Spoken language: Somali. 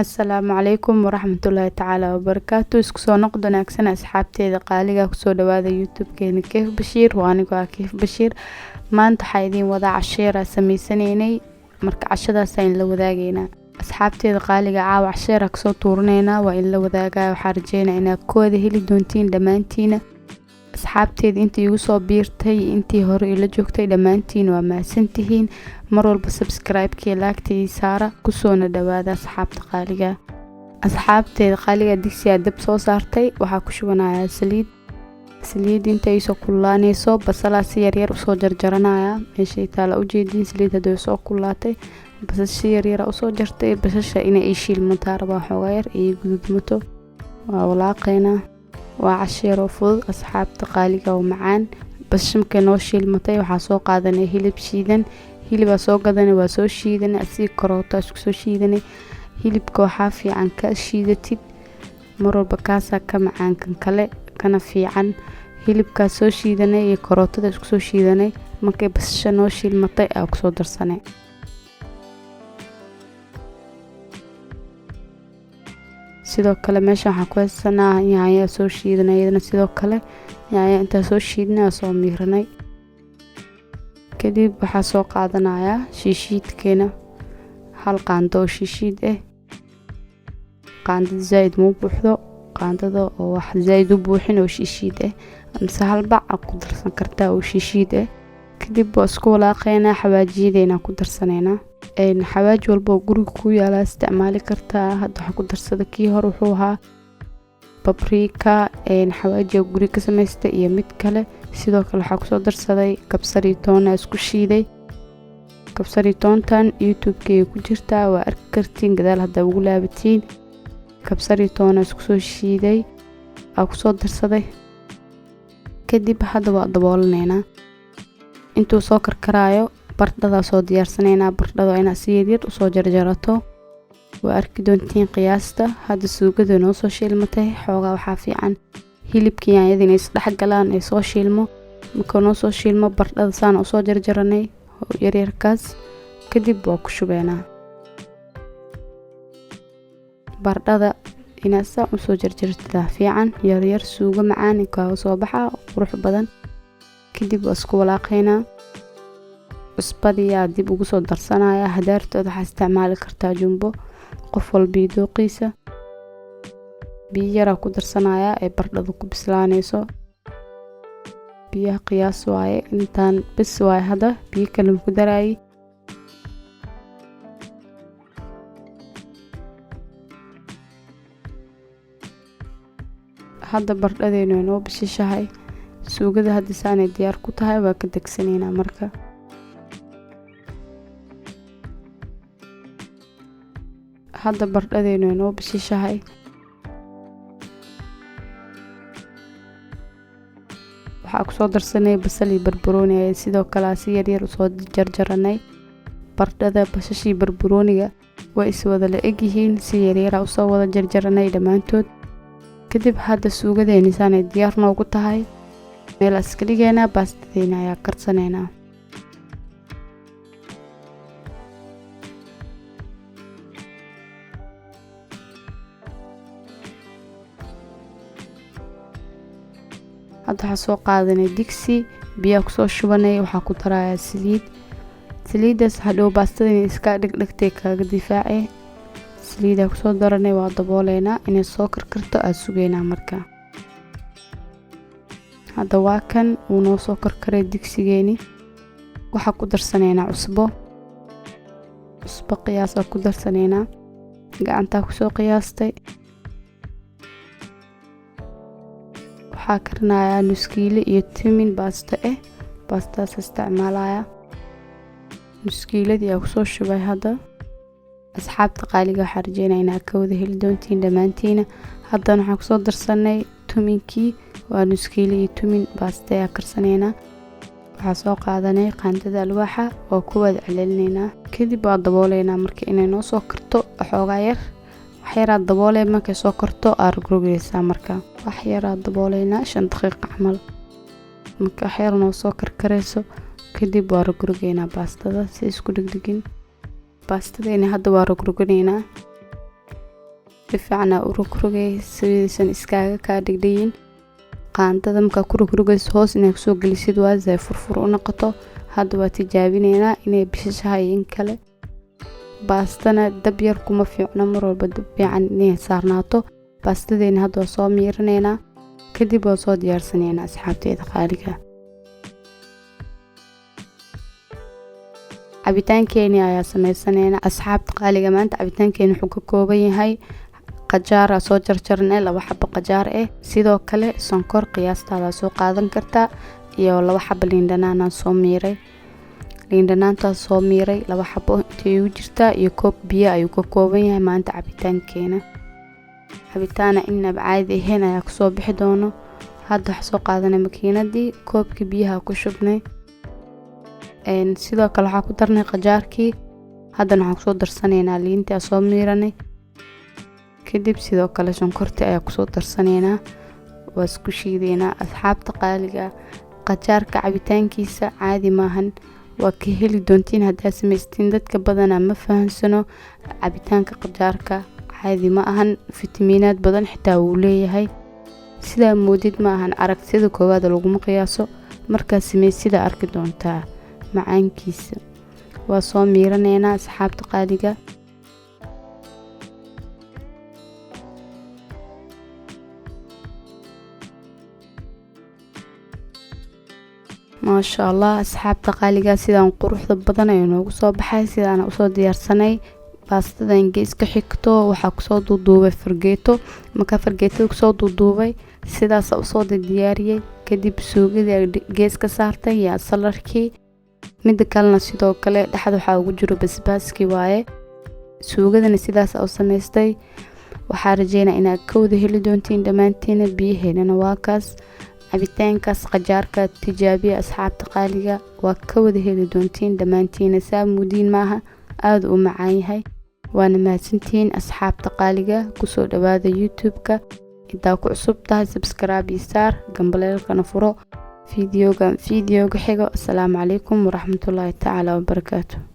Asalaamu calaykum waraxmatullaahi tacaala wabarakaatu. Isku soo noqod wanaagsan, asxaabteeda qaaliga. Kusoo dhawaada YouTube-keena Keef Bashiir. Waa anigoo ah Keef Bashiir. Maanta waxaa idiin wadaa casheera sameysanaynay. Marka cashadaas in la wadaagaynaa, asxaabteeda qaaliga. Caawa casheera kasoo tuuranaynaa, waa in la wadaagaya. Waxaa rajeynaa inaad ku wada heli doontiin dhammaantiina. Asxaabteeda intii igu soo biirtay, intii hore ila joogtay, dhammaantiin waa mahadsantihiin. Mar walba subscribe-kii, like-ta ii saara. Kusoona dhawaada, asxaabta qaaliga. Asxaabteeda qaaliga, digsiyaa dab soo saartay. Waxaa ku shubanayaa saliid. Saliid inta iisoo kululaanayso, basalaa si yaryar usoo jarjaranaya. Meeshay taala ujeediin. Saliid hadday soo kululaatay, basal si yaryara usoo jartay. Basasha inay ii shiilmataa rabaa, xoogaa yar ii gududmato. Waa walaaqeynaa. Waa casheeroo fudud, asxaabta qaaliga, oo macaan. Basasha markay noo shiilmatay, waxaa soo qaadanay hilib shiidan. Hilibaa soo gadanay, waa soo shiidanay, asii karooto isku soo shiidanay. Hilibka waxaa fiican ka shiidatid mar walba, kaasaa ka macaan kan kale, kana fiican. Hilibkaa soo shiidanay iyo karootada isku soo shiidanay. Markay basasha noo shiilmatay, aa kusoo darsanay. Sidoo kale meesha waxaan ku haysanaa yaanyaa soo shiidanay iyadana. Sidoo kale yaanya intaa soo shiidnay, aa soo miiranay. Kadib waxaa soo qaadanayaa shiishiidkeena, hal qaando oo shiishiid ah. Qaandada zaaid muu buuxdo, qaandada oo wax zaaid u buuxin oo shiishiid ah, mise hal bac aa ku darsan kartaa oo shiishiid ah. Kadib waa isku walaaqeynaa. Xawaajiyadeena ku darsanaynaa. Xawaaji walba oo guriga ku yaalaa isticmaali kartaa. Hadda waxaa ku darsada, kii hore wuxuu ahaa paprika, xawaajiga guriga ka samaystay iyo mid kale. Sidoo kale waxaa kusoo darsaday kabsari, toona isku shiiday. Kabsari toontan YouTube-kayga ku jirtaa, waa arki kartiin gadaal haddaa ugu laabatiin. Kabsari toona isku soo shiiday aa kusoo darsaday. Kadib hadda waa daboolanaynaa intuu soo karkaraayo. Bardhadaa soo diyaarsanaynaa. Bardhada waa inaad si yaryar usoo jarjarato, waa arki doontiin qiyaasta. Hadda suugada noo soo shiilmatay xoogaa. Waxaa fiican hilibka yaanyada inay isdhex galaan, ay soo shiilmo. Marka noo soo shiilmo, bardhada saana usoo jarjaranay yaryarkaas, kadib waa ku shubeynaa. Bardhada inaad saa usoo jarjartaa fiican, yaryar, suugo macaan kaaga soo baxa, qurux badan. Kadib waa isku walaaqaynaa. Cusbadiyaa dib ugu soo darsanaya. Hadaartooda waxaa isticmaali kartaa jumbo, qof walbii dooqiisa. Biyo yaraa ku darsanaya ee bardhada ku bislaanayso. Biyaha qiyaas waaye, intaan bes waaye. Hadda biyo kale ku daraayay. Hadda bardhadeenu way noo bishishahay. Suugada hadda saanay diyaar ku tahay, waa ka degsanaynaa marka. Hadda bardhadeenu way noo bishishahay. Waxaa kusoo darsanay basal iyo barbarooni. Ayaa sidoo kale si yaryar usoo jarjaranay. Bardhada, basashii, barbarooniga way iswada la egyihiin, si yaryara usoo wada jarjaranay dhammaantood. Kadib hadda suugadeeni saanay diyaar noogu tahay, meel iska dhigeynaa. Baastadeena ayaa karsanaynaa. Hadda waxaa soo qaadanay digsi, biyaa kusoo shubanay. Waxaa ku darayaa saliid. Saliiddaas hadhow baastada inay iska dhegdhegtay kaaga difaace. Saliidaa kusoo daranay, waa dabooleynaa. Inay soo karkarto aada sugeynaa. Marka hadda waa kan, wuu noo soo karkaray digsigeeni. Waxaa ku darsanaynaa cusbo. Cusbo qiyaasaa ku darsanaynaa, gacantaa kusoo qiyaastay. Waxaa karinayaa nuskiile iyo timin baasto ah. Baastaas isticmaalaya. Nuskiiladii aa kusoo shubay hadda. Asxaabta qaaliga, waxaa rajeynaya inaad ka wada heli doontiin dhammaantiina. Haddana waxaan kusoo darsanay tuminkii. Waa nuskiile iyo tumin baasta ayaa karsanaynaa. Waxaa soo qaadanay qaandada alwaaxa, waa ku wada celcelinaynaa. Kadib waa dabooleynaa marka inay noo soo karto xoogaa yar. Wax yaraa daboolee. Markay soo karto aa rogrogeysaa. Marka wax yaraa dabooleynaa, 5 daqiiqo camal. Marka wax yar noo soo karkarayso, kadib waa rogrogeynaa baastada si isku dhegdhegin. Baastadeena hadda waa rogroganeynaa. Si fiican aa u rogrogay sidaysan iskaaga kaa dhigdhigin. Qaandada markaa ku rogrogayso hoos inay kusoo gelisid waa si ay furfur u noqoto. Hadda waa tijaabinaynaa inay bishishahay in kale. Baastana dab yar kuma fiicno, mar walba dab fiican inay saarnaato. Baastadeena hadda waa soo miirinaynaa, kadib waa soo diyaarsanaynaa asxaabteeda qaaliga. Cabitaankeeni ayaa sameysanaynaa asxaabta qaaliga. Maanta cabitaankeeni wuxuu ka kooban yahay qajaar aa soo jarjarnay, 2 xabo qajaar ah, sidoo kale sonkor qiyaastaada soo qaadan kartaa, iyo 2 xabo liin dhanaan aan soo miiray. Liin dhanaantaas soo miiray 2 xabo intay ugu jirtaa, iyo koob biyo ayuu ka kooban yahay maanta cabitaankeena. Cabitaana inaba caadi ahayn ayaa kusoo bixi doono. Hadda waxaa soo qaadanay makiinadii, koobkii biyaha ku shubnay. Sidoo kale waxaa ku darnay qajaarkii. Haddana waxaan kusoo darsanaynaa liintii aan soo miiranay. Kadib sidoo kale sonkortii ayaa kusoo darsanaynaa, waa isku shiidaynaa. Asxaabta qaaliga, qajaarka cabitaankiisa caadi maahan, waa ka heli doontiin haddaad samaystiin. Dadka badanaa ma fahansano cabitaanka qajaarka, caadi ma ahan, fitamiinaad badan xitaa wuu leeyahay. Sidaa moodid ma ahan, aragtida koowaad laguma qiyaaso, markaad samaysida arki doontaa macaankiisa. Waa soo miiranaynaa asxaabta qaaliga. Maasha Allah asxaabta qaaliga, sidaan quruxda badan ayuu noogu soo baxay. Sidaana usoo diyaarsanay. Baastadan gees ka xigto waxaa kusoo duuduubay fargeeto. Markaa fargeetada kusoo duuduubay, sidaasa usoo diyaariyey. Kadib suugadii gees ka saartay iyo salarkii. Mida kalena sidoo kale dhexda waxaa ugu jiro basbaaskii waaye. Suugadana sidaas u samaystay. Waxaa rajeynaa inaad ka wada heli doontiin dhammaantiina. Biyaheedana waa kaas. Cabitaankaas qajaarka tijaabiya asxaabta qaaliga, waa ka wada heli doontiin dhammaantiina. Saa mudiin maaha, aada u macaan yahay. Waana mahadsantihiin asxaabta qaaliga. Kusoo dhawaada YouTube-ka. Intaa ku cusub tahay, subscribe iyo saar, gambaleelkana furo. Fiidiyoga fiidiyoga xigo. Asalaamu calaykum waraxmatullaahi tacaala wabarakaatu.